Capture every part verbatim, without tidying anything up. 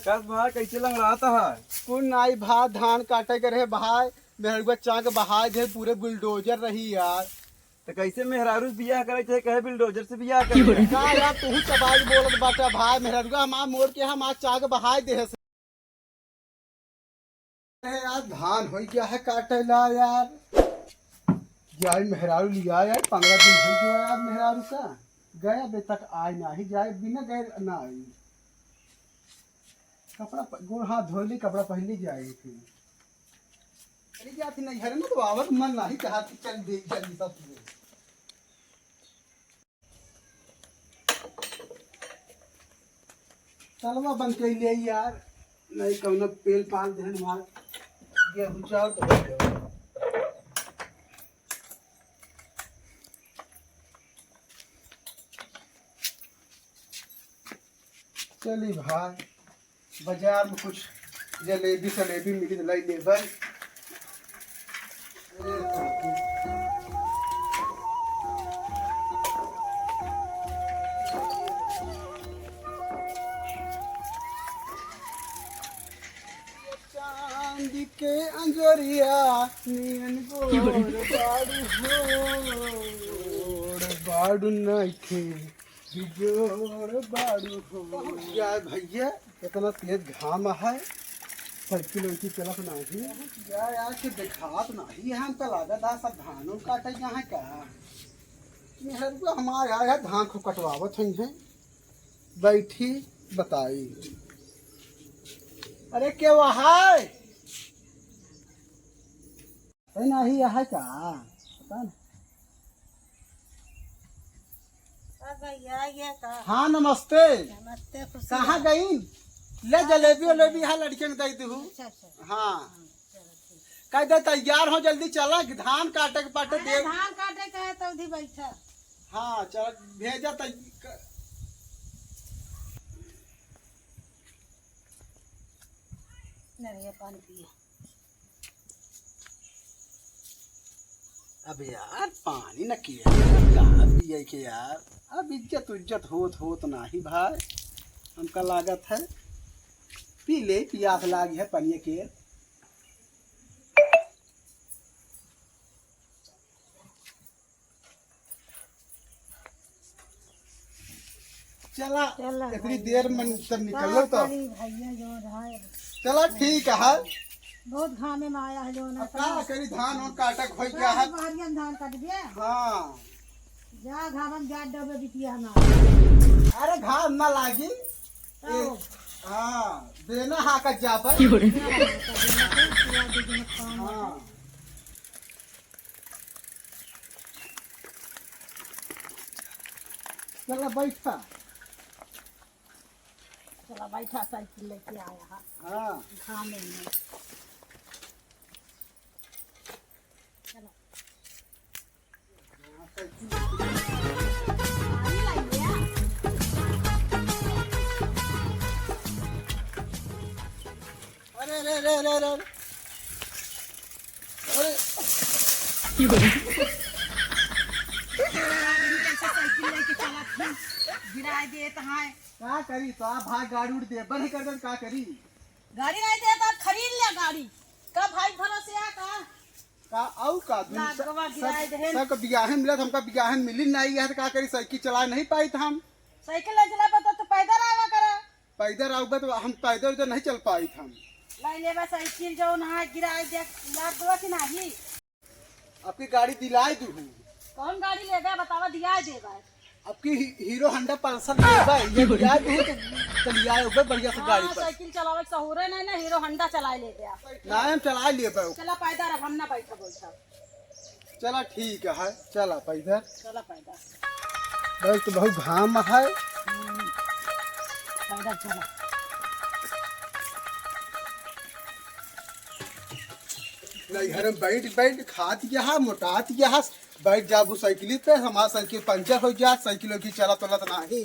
कस भाई, कैसे लंगड़ात है? कुल नाई भाई, धान काटे के रहे भाई, मेहरुआ चाक बहाय दे, पूरे बुलडोजर रही यार। तो कैसे मेहरारू से बियाह करे चाहे कहे बुलडोजर से बियाह करे? का यार, तू ही चबाई बोलत बाटा भाई, मेहरारू हमार मोड़ के हमार चाक बहाय दे। अरे यार, धान होइ गया है काटे ला यार। जाए मेहरारू लिया यार, पन्द्रह दिन होइ गया यार मेहरारू का। गया बे तक आए नाही, जाए बिना गए ना आई। कपड़ा प-, गोड़ हाथ धोइली, कपड़ा पहिन ली जाए फिर। चली जाती नहीं घर में तो आवत मन नाही चाहती, चल दे जल्दी सब चीजें। तलवा बंद कइ ले यार, नहीं कौनो पेल पाल देहन मार, गेहूं चाउर तो हो गया। चली भाई, बाजार में कुछ जलेबी सलेबी मिली तो लाई लेबै। चांद के अंजोरिया नियन गोर बाड़ू हो। गोर बाड़ू नइखे, बिजोड़ बाड़ू हो। पहुँच गया है भैया, इतना तेज घाम है, साइकिल वाइकिल चलत नाही। पहुँच गया यार, कि देखात नाही है, हमका लागत है सब धानो काटे यहाँ का। मेहरुआ हमार आया है, धान खूब कटवावत हुई हैं, बैठी बताई। अरे के वहाँ है? अरे नाही, यह है का? पता नहीं। का भैया, ये का? हाँ, नमस्ते। नमस्ते, खुशी कहाँ रहो। गई? ले हाँ, जलेबी हाँ। वलेबी है, लड़कियन के दे दू। अच्छा, अच्छा। हाँ। हाँ, चलो, ठीक। कह दे तैयार हो, जल्दी चला, धान काटे के पाटे अरे, दे। धान काटे के है तो उधी बैठा। हाँ, चल, भेजा तै-, क- नहीं, ये पानी पिए। अब यार, पानी न किया, का पिए के यार? अब इज्जत उज्जत होत, होत नाही भाई, हमका लागत है। पी ले, पियास लागी है पानी के। चला, चला, इतनी भैया। देर में तब निकल लो तो। करी भैया जो है। चला, ठीक है। बहुत घामे में आया है जो ना अब का करी, धान उन काटक होइ गया है। बाहरिया में धान काट दिया। हाँ। जा घाम में जा डबे बिटिया हमार। अरे घाम ना लागी। तो। ए, हाँ, बेना हाकत जा पर। हाँ। चला बैठा। चला बैठा, साइकिल लेके आया है। हाँ। घामे में। चला। पानी लाइए। अरे, अरे, अरे, अरे, अरे। अरे। कैसे साइकिल लेके चला थी? गिराए देत हैं। का करी? तो आप भाई गाड़ी उड़ दे, बंद कर दे, का करी? गाड़ी नहीं देता, खरीद ले गाड़ी। का भाई भरोसे आ का? का आऊ का? दुन-, लागवा स-, गिराए सब, देहेन। सबका बियाहे मिलत, हमका बियाहे मिली नहीं है, तो का करी? साइकिल चलाए नहीं पाइत हम। साइकिल नहीं चला पाता तो पैदल आवा करा। पैदल आउबे तो हम पैदल तो नहीं चल पाइत हम। लाई लेबा साइकिल जौन है गिराए दे, लाग देबा कि नाही? आपकी गाड़ी दिलाए दूँ। कौन गाड़ी लेबा बतावा, दिया देबा। आपकी ही-, हीरो होंडा पल्सर लेबा, ये दिलाए दूँ तो चलिए आए ऊपर बढ़िया से गाड़ी हाँ, पर। साइकिल चलावे के सहूरे नहीं ना, हीरो होंडा चलाए लेबा। ना हम चलाए लेबा। चला पैदल, अब हम ना बैठा बैठा। चला ठीक है, चला पैदल। चला पैदल। बस तो बहुत घाम है। हम्म, पैदल चला। नहीं, घर में बैठ, बैठ खात यहाँ, मोटात यहाँ, बैठ जाबू साइकिल पे, हमार साइकिल पंचर हो जात, साइकिल की चलत उलत नाही।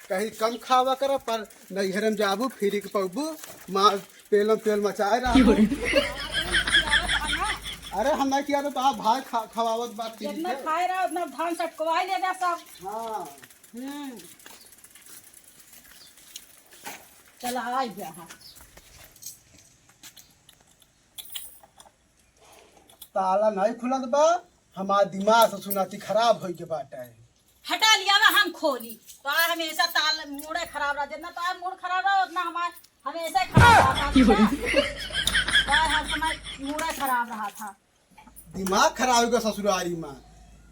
कहीं कम खावा करा, पर नैहर में जाबू, फ्री के पौबू, माँ पेलम पेल मचाए रहबू। अरे हम नहीं किया तो आप भाई खा-, खवावत बात ठीक जितना है। खाए रहा उतना धान सटकवाए ले जा सब। हाँ। हम्म। चला, आ गया है। ताला नहीं खुलत बा, हमार दिमाग से सुनाती खराब होई के बाटे। हटा लिया बा, हम खोली। तो आ हमेशा ताल मूड़े खराब रहा, जितना ताल मूड़ खराब रहा, उतना हमार हमेशा ही खराब रहा था। तो हर समय मूड़े खराब रहा था। दिमाग खराब होई के ससुरारी में।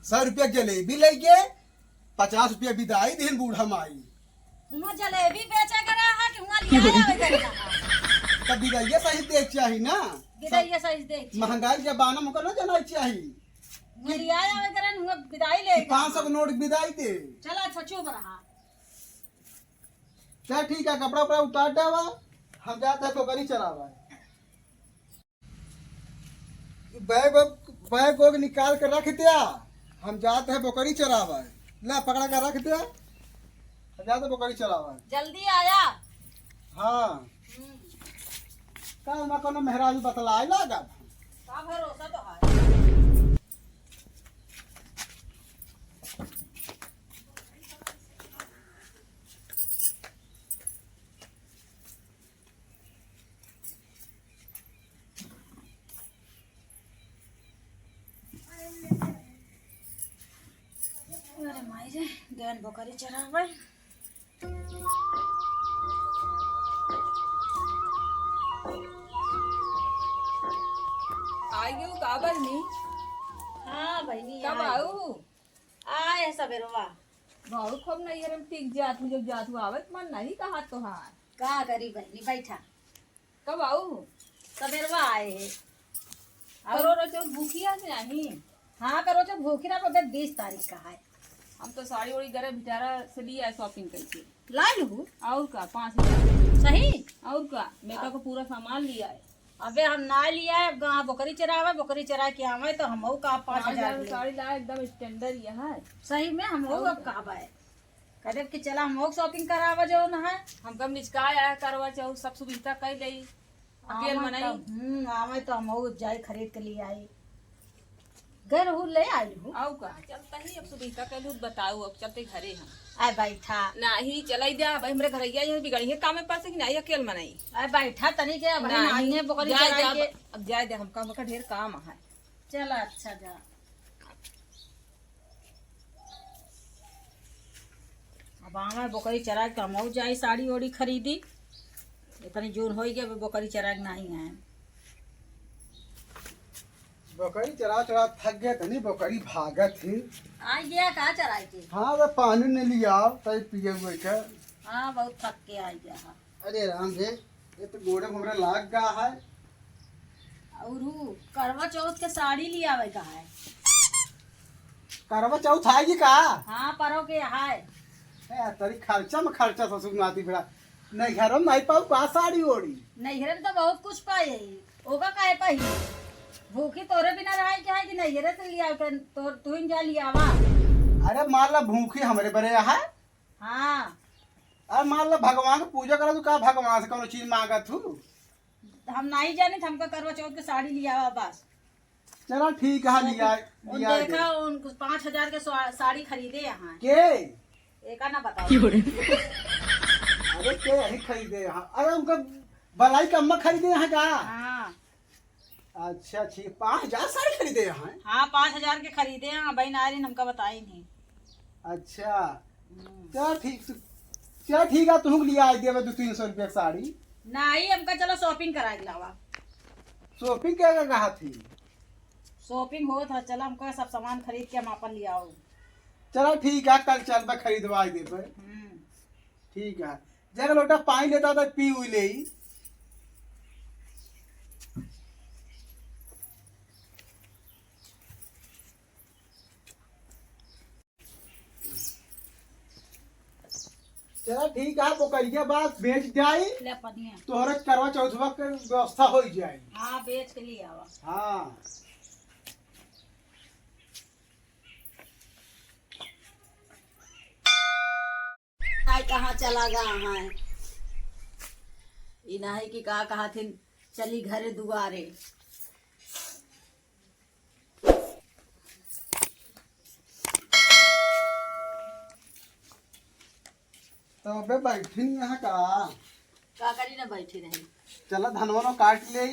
सौ रुपया जलेबी लेके पचास रुपया बिदाई दिहिन बूढ़ा माई। उहाँ जलेबी बेचे के रहा कि उहाँ लिया आवे के रहा? तब बिदाइया सही दे के चाही ना। बिदाइया सही दे के चाही। महंगाई जमाना में ओकर ना जाना चाही। उहाँ लिया आवे के रहा, उहाँ बिदाई ले कि पाँच सौ के नोट बिदाई दे। चला अच्छा, चुप रहा। चल ठीक है, कपड़ा उपड़ा उतार देवा, हम जात है बोकरी चरावा। बैग, बैग वैग निकाल के रख दिया, हम जात है बोकरी चरावा। ला पकड़ा के रख दिया, हम जात है बोकरी चरावा। जल्दी आया। हाँ। हम्म। का ना कोनो मेहरारू बतलाए लागत। का भरोसा तो है। अरे माई रे, गैन बोकरी चरावे। आई गयो का बहिनी? हाँ बहिनी, कब आई। आऊ? आए सबेरवा। बहुत खूब नैहर में टिक जात हूँ, जब जात हूँ आवत मन नहीं कहा तोहार। का करी बहिनी, बैठा। कब आऊ? सबेरवा आए है। और करो रोचो भूखी आज नहीं? हाँ, करो रोचो भूखी ना, तो बीस तारीख का है। हम तो साड़ी ओड़ी गरे भिटारा से लिया है shopping करके। लाई लू? और का, पाँच हजार। सही? और का, makeup का पूरा सामान लिया है। अबे हम ना लिया है, अब गाँव बोकरी चरावे, बोकरी चरा के आवे तो हमहू का पाँच हजार पाँच हजार ले। साड़ी ला, एकदम standard ये है। सही में हमहू और अब का। का बाय। कहते कि चला हम लोग shopping करावा जो न है। हमका निचका आया करवा चौथ, सब सुविधा कर ले। अकेल आवे मनई। तो, हम्म, आवे तो हम लोग जाए खरीद के लिए आई। घर हूँ ले आई हूँ। आऊ का? चलता ही अब सुविधा कर लूँ, बताऊ अब चलते घरे हम। आए बैठा। नहीं, चलाई द्या, भाई हमरे घरैया ये बिगड़ी है, काम में पड़ से कि नहीं, अकेल मनई। आए बैठा तनी के, अब नहीं, नहीं है, बोकरी जाए चराई द्या, के। अब जाए द्या, हमका, हमका ढेर काम है। चला, अच्छा जा। अब आवे बोकरी चरा के हमहू जाई साड़ी ओड़ी खरीदी। इतनी जून होई गया, अभी बोकरी चरा के नहीं आए। बोकरी चरा चरा थक गए, तनी बोकरी भागत ही। आ गया का चराई के? हाँ, तो पानी नहीं लिया, तई पिए हुए के। हाँ, बहुत थक के आ गया है। अरे राम रे, ये तो गोड़े में हमरा लाग गा है। और ऊ करवा चौथ के साड़ी लियावे का है। करवा चौथ आएगी का? हाँ, परो के है। ए, तरी खर्चा में खर्चा ससुर नाती बेड़ा। नैहर में नहीं पाऊ का साड़ी ओड़ी? नैहर में तो बहुत कुछ पाए है। ओका काहे पाई? भूखी तोरे बिना रहे के है कि नैहर से लिया के तोर, तू ही जा लियावा। अरे मान ला भूखी हमरे बरे है। हाँ। अरे मान ला भगवान के पूजा करा, तू का भगवान से कोनो चीज मांगत हूँ? हम नहीं जाने, हमका करवा चौथ के साड़ी लियावा बस। चला ठीक है, लिया, उन लिया देखा, दे। उन पाँच हजार के स्वा-, साड़ी खरीदे यहाँ। के? एका ना बताओ। अरे के यही खरीदे यहाँ? अरे उनका भलाई का अम्मा खरीदे यहाँ का? हाँ। अच्छा, ठीक, पाँच हजार साड़ी खरीदे हैं? हाँ, पाँच हजार के खरीदे हैं, भाई नारी हमका बताई नहीं। अच्छा, हम्म। चल ठीक, चल ठीक है, तुहूँ के लिए आई देवे दो तीन सौ रुपया के साड़ी। नहीं, हमका चलो shopping करा के लावा। Shopping क्या का कहा थी? Shopping होत है, चलो हमका सब सामान खरीद के हम अपन ले आओ। चलो ठीक है, कल चल बा खरीदवा देवे। हम्म। ठीक है, जगह लोटा पानी लेता था, पी हुई ले। चला ठीक है, बोकरिया बात बेच जाई, ले पनिया। तोहरे करवा चौथवा के व्यवस्था हो जाई। हाँ, बेच के लिए आवा। हाँ। आय कहाँ चला गा है? ई नाही कि का कहा थिन, चली घरे दुआरे। तो अबे बैठिन यहाँ का? का करी ना, बैठी रही। चला धनवा नो काट ले।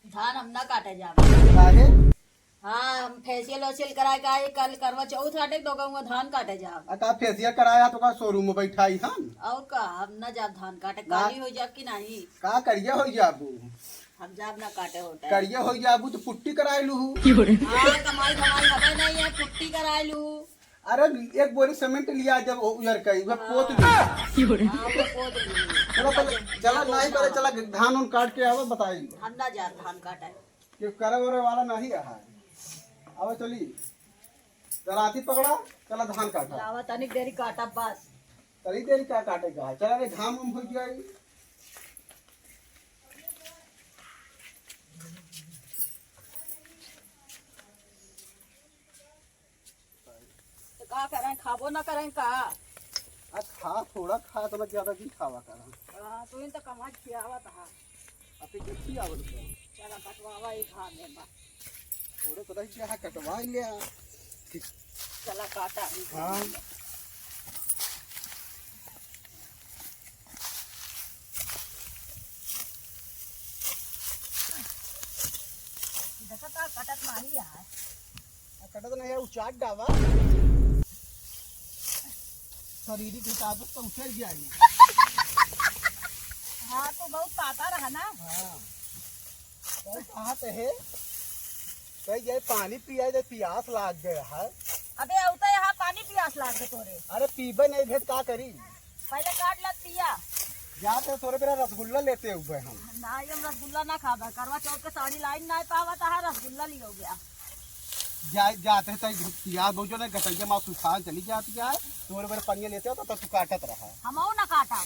धान हम ना काटे जाब। काहे? हाँ, हम फेसियल वेसियल कराए का आई, कल करवा चौथ आटे तो कहूँगा धान काटे जाब। आ का फेसियल कराया तो का शोरूम में बैठाई हम? और का, हम ना जाब धान काटे, ना। काली हो जाब कि नहीं? का करिया हो जाबू? हम जाब ना काटे होता है। करिया हो जाबू तो पुट्टी कराए लूहू। हाँ, कमाई धमाई हवे नहीं है, पुट्टी कराए लूहू। अरे एक बोरी सीमेंट लिया जब उजर कई, वह पोत लूहू। हाँ, वो पोत लूहू। चला, चला, चला, नहीं करे, चला धान उन काट के आवा, बताई। हम ना जाब धान काटे। कि करे वरे वाला नहीं रहा है। अब चली, दराती पकड़ा, चला धान काटा। लावा, तनिक देरी काटा बस। तनिक देरी का काटे का है? चला रे, घाम उम हो जाई। तो का करें, खाबो ना करें का? आ खा, थोड़ा खा, तो ज्यादा भी खावा करा। हाँ, तू ही तो कमा खियावत हा। अबे के खियावत बा? चला कटवावा, एक हाथ में बा। थोड़े पता ही क्या कटवा लिया। चला काटा। हाँ। देखा का कटत नाही है। आ, कटत नाही है, उचाट डावा। शरीर के हिसाब से तो उछल जाई। हाँ, तो बहुत पाता रहा ना। हाँ। तो कहाँ पे है? कहीं जाए पानी पिया जाए, पियास लाग गया है। अबे, अउ तो यहाँ पानी पियास लाग गए तोरे। अरे, पीबे नहीं भेद का करी? पहले काट ला पिया। जाते थोड़े बेरा रसगुल्ला लेते हुए हम। ना, ये हम रसगुल्ला ना खाबा। करवा चौथ के साड़ी लाई ना पावा, तो हाँ रसगुल्ला लियो गया। जा, जाते तो पिया बहु जो ना गटैया माँ सुखान चली जाती है। थोड़े बेरा पनिया लेते हो तो, तो तू काटत रहा। हम ना काटा।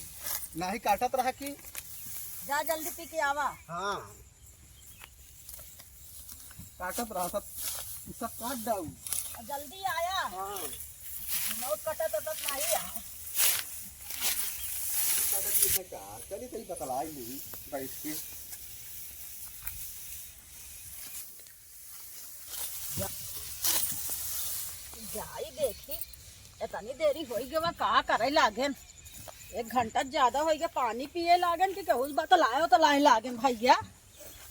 नहीं काटत रहा कि जा जल्दी पी के आवा। हाँ। काटत रहा सब, सब काट डाऊ। जल्दी आया। हाँ। बहुत कटत उटत नहीं है। कटत नहीं है का? चली तनी बतलाई ली बैठ के। जाई देखी, इतनी देरी होई गवा, का करे लागेन? एक घंटा ज्यादा होई गया, पानी पिए लागेन कि केहू बतलायो तो लाए लागेन भैया।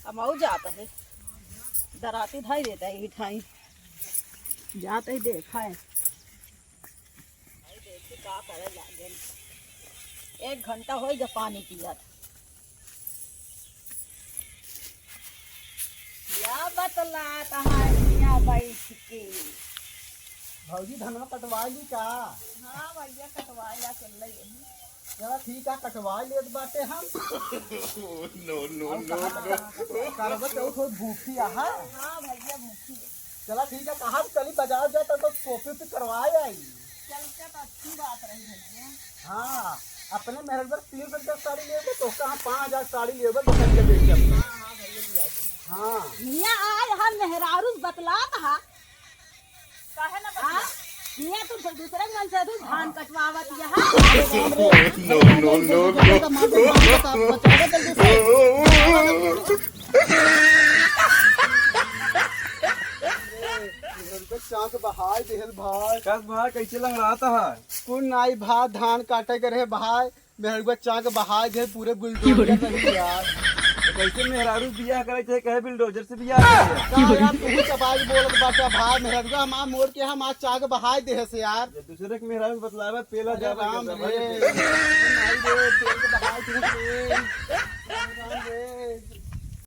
अब मऊ जात है, दराती धाई देता है, ठाई जात है, देखा है। भाई देखी का करे लागेन। एक घंटा होई गया पानी पियत। या बतला कहाँ हियाँ बैठ के। भौजी धनवा कटवा ली का? हाँ भैया कटवा ला चल रही है। चला ठीक है कटवा लेत बाटे हम। No, no, और no, कहाँ no। करबे चौथ हो भूखी आहा। हाँ भैया भूखी है। चला ठीक है कहाँ चली बाजार जाए तो टोपी ओपी करवाए आई। चल, चल, अच्छी बात रही भैया। हाँ, अपने मेहरारू तीन सौ रुपया साड़ी लेबे, तो कहाँ पाँच हजार साड़ी लेबे, तो करके बेच देबे। हाँ, हाँ, भैया, ले आइए। हाँ। मियाँ आए हम मेहरारू बतलात हा। काहे ना बतला? हाँ? मियाँ तू दूसरे के मन से तू धान कटवावत यहाँ। No, no, no, no। बचावे जल्दी से। मेहरारू के चाक बहाय देहल भाई। कस भाई, कैसे लंगड़ात है? कुल नाई भाई, धान काटे के रहे भाई, मेहरुआ चाक बहाय देहल पूरे बुलडोजर नहीं यार। तो कैसे मेहरारू बियाह करे थे, कहे बुलडोजर से बियाह करे? का यार, तू ही चबाई बोलत बाटे भाई, मेहरुआ हमार मोड़ के हमार चाक बहाय देहस यार। जब दूसरे के मेहरारू बतलावे, पेला अरे जावे राम के रे, सब। नाई रे, पेल के बहाय देहस रे।